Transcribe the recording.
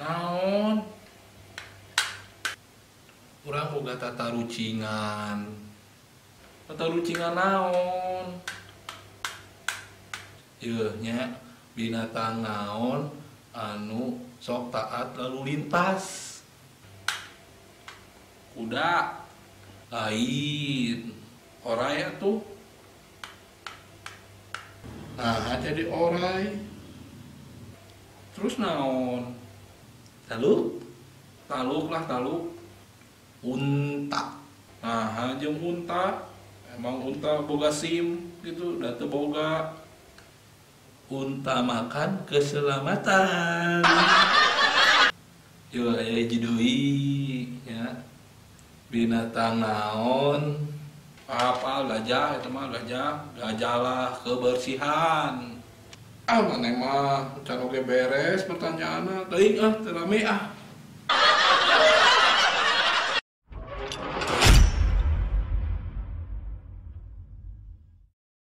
Naon? Urang boga tatarucingan. Tatarucingan naon? Yeuh nya binatang naon anu sok taat lalu lintas? Kuda. Lain. Orai atuh. Nah, jadi orai. Terus naon? Taluk? Taluk lah, taluk. Unta. Nah, jeung unta. Emang unta boga SIM gitu, da teu boga. Unta makan keselamatan. Yo aya hiji deui nya. Binatang naon? Apa gajah eta mah gajah, gajah lah kebersihan. Ah maneh mah can oge beres pertanyaanna. Teuing ah teu rame ah.